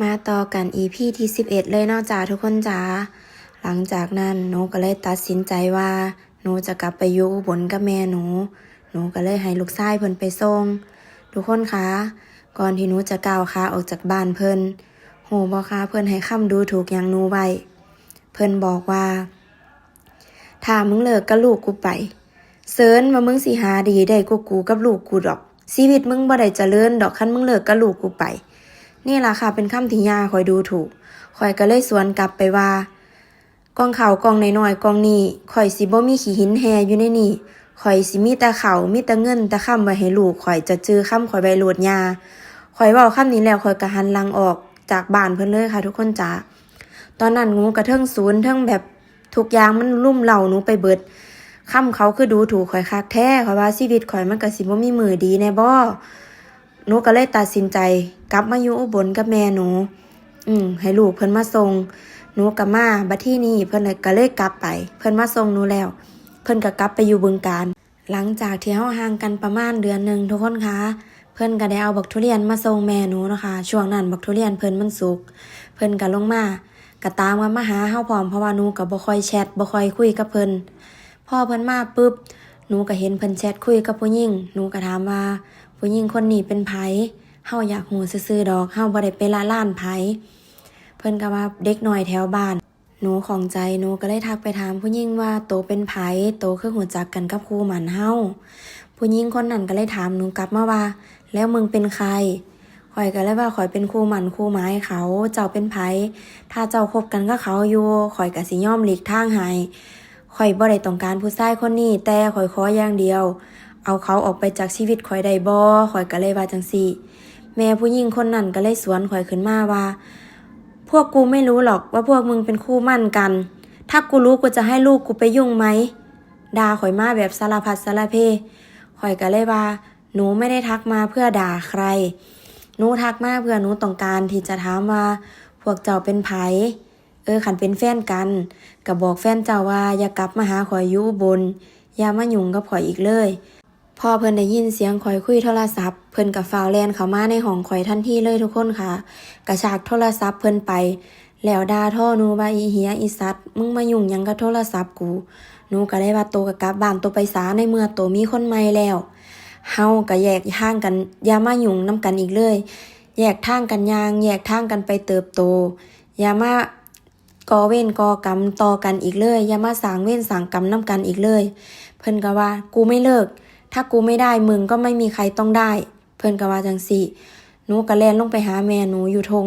ມາຕໍ່ກັນ ອີພີ ທີສິບເອັດ ເລີຍເນາະຈ້າທຸກຄົນຈ້າ. ຫຼັງຈາກນັ້ນໜູກໍເລີຍຕັດສິນໃຈວ່າ ໜູຈະກັບໄປຢູ່ອຸບົນກັບແມ່ໜູ. ໜູກໍເລີຍໃຫ້ລູກຊາຍເພິ່ນໄປສົ່ງ. ທຸກຄົນຄະ, ກ່ອນທີ່ໜູຈະກ້າວຂາອອກຈາກບ້ານເພິ່ນ, ຮູ້ບໍ່ຄະ ເພິ່ນໃຫ້ຄຳດູຖູກຫຍັງໜູໄວ້? ເພິ່ນບອກວ່າ ຖ້າມຶງເລີກກັບລູກກູໄປ, ເຊີນວ່າມຶງຊິຫາດີໄດ້ກວ່າກູກັບລູກກູດອກ. ຊີວິດມຶງບໍ່ໄດ້ຈະເລີນດອກ ຄັນມຶງເລີກກັບລູກກູໄປ. ນີ້ລະຄະ ເປັນຄຳທີ່ຍ່າຂ້ອຍດູຖູກ. ຂ້ອຍກໍເລີຍສວນກັບໄປວ່າ ກ່ອງເຂົ້າກ່ອງນ້ອຍໆກ່ອງນີ້ ຂ້ອຍຊິບໍ່ມີຂີ້ຫີນແຮ່ຢູ່ໃນນີ້. ຂ້ອຍຊິມີແຕ່ເຂົ້າ, ມີແຕ່ເງິນແຕ່ຄຳໄວ້ໃຫ້ລູກ. ຂ້ອຍຈະຈື່ຄຳຂ້ອຍໄວ້ໂລດຍ່າ. ຂ້ອຍເວົ້າຄຳນີ້ແລ້ວ ຂ້ອຍກໍຫັນຫຼັງອອກຈາກບ້ານເພິ່ນເລີຍຄ່ະທຸກຄົນຈ້າ. ຕອນນັ້ນໜູກໍເທິງສູນ ເທິງແບບ ທຸກຢ່າງມັນລຸມເລົ້າໜູໄປເບິດ. ຄຳເຂົາຄືດູຖູກຂ້ອຍຄັກແທ້. ຂ້ອຍວ່າຊີວິດຂ້ອຍມັນກໍຊິບໍ່ມີມື້ດີແດ່ບໍ. ໜູກໍເລີຍຕັດສິນໃຈກັບມາຢູ່ອຸບົນກັບແມ່ໜູ. ອືມ ໃຫ້ລູກເພິ່ນມາສົ່ງ. ໜູກໍມາ. ບັດທີນີ້ເພິ່ນກໍເລີຍກັບໄປ. ເພິ່ນມາສົ່ງໜູແລ້ວ ເພິ່ນກໍກັບໄປຢູ່ບຶງການ. ຫຼັງຈາກທີ່ເຮົາຫ່າງກັນປະມານເດືອນໜຶ່ງທຸກຄົນຄະ, ເພິ່ນກໍໄດ້ເອົາບັກທຸລຽນມາສົ່ງແມ່ໜູເນາະຄະ. ຊ່ວງນັ້ນບັກທຸລຽນເພິ່ນມັນສຸກ. ເພິ່ນກໍລົງມາ ກໍຕາມກັນມາຫາເຮົາພ້ອມ ເພາະວ່າໜູກໍບໍ່ຄ່ອຍແຊັດ ບໍ່ຄ່ອຍຄຸຍກັບເພິ່ນ. ພໍເພິ່ນມາປຶບ ໜູກໍເຫັນເພິ່ນແຊັດຄຸຍກັບຜູ້ຍິງ. ໜູກໍຖາມວ່າ ຜູ້ຍິງຄົນນີ້ເປັນໃຜ? ເຮົາຢາກຮູ້ຊື່ໆດອກ, ເຮົາບໍ່ໄດ້ໄປລະລານໃຜ. ເພິ່ນກໍວ່າ ເດັກນ້ອຍແຖວບ້ານ. ໜູຂ້ອງໃຈ, ໜູກໍເລີຍທັກໄປຖາມຜູ້ຍິງວ່າ ໂຕເປັນໃຜ? ໂຕຄືຮູ້ຈັກກັນກັບຄູ່ໝັ້ນເຮົາ? ຜູ້ຍິງຄົນນັ້ນກໍເລີຍຖາມໜູກັບມາວ່າ ແລ້ວມຶງເປັນໃຄ? ຂ້ອຍກໍເລີຍວ່າ ຂ້ອຍເປັນຄູ່ໝັ້ນຄູ່ໝາຍເຂົາ. ເຈົ້າເປັນໃຜ? ຖ້າເຈົ້າຄົບກັນກັບເຂົາຢູ່ ຂ້ອຍກໍຊິຍອມຫຼີກທາງໃຫ້. ຂ້ອຍບໍ່ໄດ້ຕ້ອງການຜູ້ຊາຍຄົນນີ້, ແຕ່ຂ້ອຍຂໍຢ່າງດຽວ ເອົາເຂົາອອກໄປຈາກຊີວິດຂ້ອຍໄດ້ບໍ່? ຂ້ອຍກໍເລີຍວ່າຈັ່ງຊີ້. ແມ່ຜູ້ຍິງຄົນນັ້ນກໍເລີຍສວນຂ້ອຍຂຶ້ນມາວ່າ พวกกูไม่รู้หรอกว่าพวกมึงเป็นคู่หมั้นกัน ถ้ากูรู้กูจะให้ลูกกูไปยุ่งไหม ด่າข้ອຍມາແບບສາລະພັດສາລະເພ. ຂ້ອຍກໍເລີຍວ່າ ໜູໄມ່ໄດ້ທັກມາເພື່ອດ່າໃຄ. ໜູທັກມາເພື່ອໜູຕ້ອງການທີ່ຈະຖາມວ່າ ພວກເຈົ້າເປັນໃຜ? ເອີ ຄັນເປັນແຟນກັນ ກໍບອກແຟນເຈົ້າວ່າ ຢ່າກັບມາຫາຂ້ອຍຢູ່ອຸບົນ, ຢ່າມາຫຍຸ້ງກັບຂ້ອຍອີກເລີຍ. ພໍເພິ່ນໄດ້ຍິນສຽງຂ້ອຍຄຸຍໂທລະສັບ ເພິ່ນກໍຟ້າວແລ່ນເຂົ້າມາໃນຫ້ອງຂ້ອຍທັນທີເລີຍທຸກຄົນຄະ. ກະຊາກໂທລະສັບເພິ່ນໄປ ແລ້ວດ່າທໍໜູວ່າ ອີເຫຍ ອີສັດ ມຶງມາຫຍຸ້ງຫຍັງກັບໂທລະສັບກູ? ໜູກໍເລີຍວ່າ ໂຕກໍກັບບ້ານໂຕໄປສາ ໃນເມື່ອໂຕມີຄົນໃໝ່ແລ້ວ. ເຮົາກໍແຍກທາງກັນ, ຢ່າມາຫຍຸ້ງນຳກັນອີກເລີຍ. ແຍກທາງກັນຍ່າງ, ແຍກທາງກັນໄປເຕີບໂຕ. ຢ່າມາ ກໍ່ເວນກໍ່ກຳຕໍ່ກັນອີກເລີຍ, ຢ່າມາສ້າງເວນສ້າງກຳນຳກັນອີກເລີຍ. ເພິ່ນກໍວ່າ กูไม่เลิก ถ้ากูไม่ได้ มึงก็ไม่มีใครต้องได้ ເພິ່ນກໍວ່າຈັ່ງຊີ້. ໜູກໍແລ່ນລົງໄປຫາແມ່ໜູຢູ່ທົ່ງ